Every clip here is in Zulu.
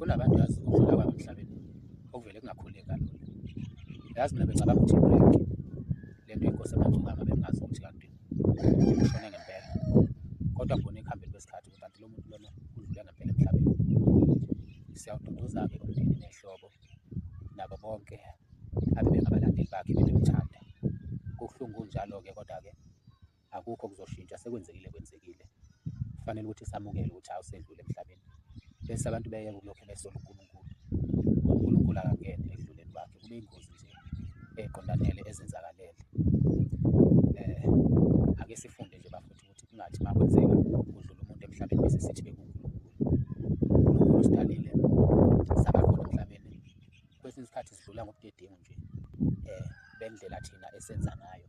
Kunabantu yazi ukudlula kwabo emhlabeni okuvele kungakhuleki kalula. Yazi mina bengicabanga ukuthi i-prank le nto yenkosi yamagcokama, bengingazi ukuthi kanti ushone ngempela. Kodwa ngibone ekuhambeni kwesikhathi ukuthi kanti lo muntu lona udlule ngempela emhlabeni. Siyawududuza-ke umndeni ney'hlobo nabo bonke abebengabalandeli bakhe bebemthanda. Kubuhlungu kunjalo-ke kodwa-ke akukho okuzoshintsha, sekwenzekile kwenzekile. Kufanele ukuthi samukele ukuthi hawu usedlule emhlabeni, bese abantu beyeke ukulokhu besola uNkulunkulu. UNkulunkulu akangeni ekudluleni kwakhe, kube ingozi nje eqondanele ezenzakalele. Ake sifunde nje bafowethu ukuthi kungathi uma kwenzeka kudlula umuntu emhlabeni bese sithi bekuwuNkulunkulu. UNkulunkulu usidalile saba khona emhlabeni. Kwesinye isikhathi sidlula ngobudedengu nje bendlela thina esenza ngayo,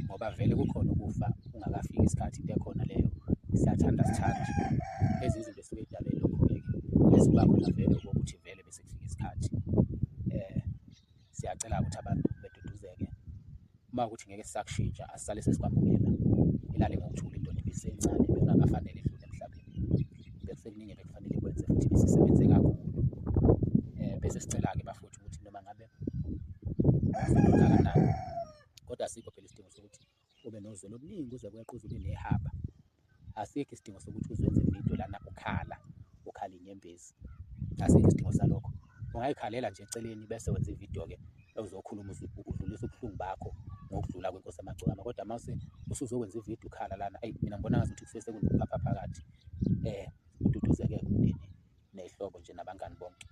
ngoba vele kukhona ukufa kungakafiki isikhathi, into ekhona leyo, siyathanda sithande. Ezinye izinto esuke idalwe lokho-ke bese kuba khona vele okokuthi vele bese kufika isikhathi. Siyacela ukuthi abantu beduduzeke, uma kuwukuthi ngeke sisakushintsha asisale sesikwamukela, ilale ngokuthula indoda ibisencane bekungakafanele idlule emhlabeni. Bekusekuningi ebekufanele ikwenze futhi ibisisebenze kakhulu. Bese sicela-ke bafowethu ukuthi noma ngabe ungakanani kodwa asikho phela isidingo sokuthi ube nozwelo oluningi uze kweqe uze ube nehaba. Asikho isidingo sokuthi uze wenze ividiyo lana ukhala, ukhala iy'nyembezi, asikho isidingo salokho. Ungayikhalela nje eceleni bese wenza ividiyo-ke ozokhuluma udlulise ubuhlungu bakho ngokudlula kwenkosi yamagcokama, kodwa mase usuzokwenza ividiyo ukhala lana, eyi mina ngibona ngazuthi kusuke sekunokuphapha phakathi. Ududuzeke-ke umndeni ney'hlobo nje nabangani bonke.